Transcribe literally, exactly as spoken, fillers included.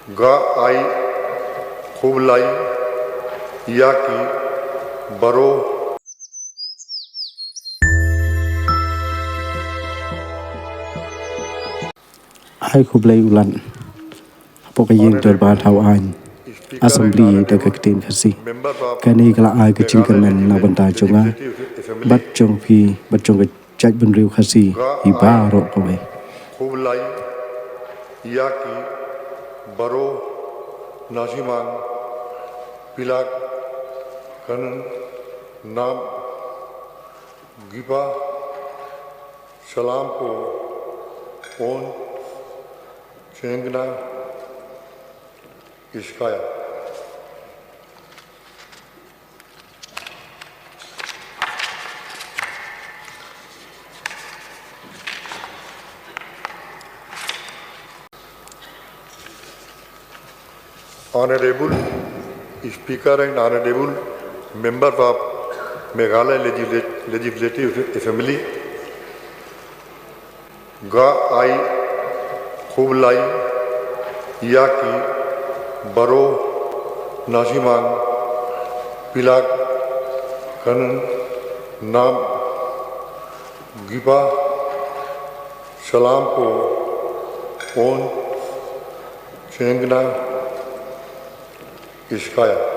Nga ai khublei ïa ki baroh. Ai khublei u Lat hapoh ka ïing dorbar thaw aiñ Assembly da ka ktien Khasi. Kane ka la ai ka jingkyrmen na bynta jong nga bad jong phi bad jong ka jaitbynriew Khasi hi baroh kawei. Khublei ïa ki baroh na shimang Pilak Kanun Nam Gipa Salam po on chengna iskaya. Honorable Speaker and Honorable Member of Meghalaya Legislat- Legislative Assembly, nga ai khublei ïa ki baroh na shimang Pilak Kanun Nam Gipa Salam po on chengna iskaya.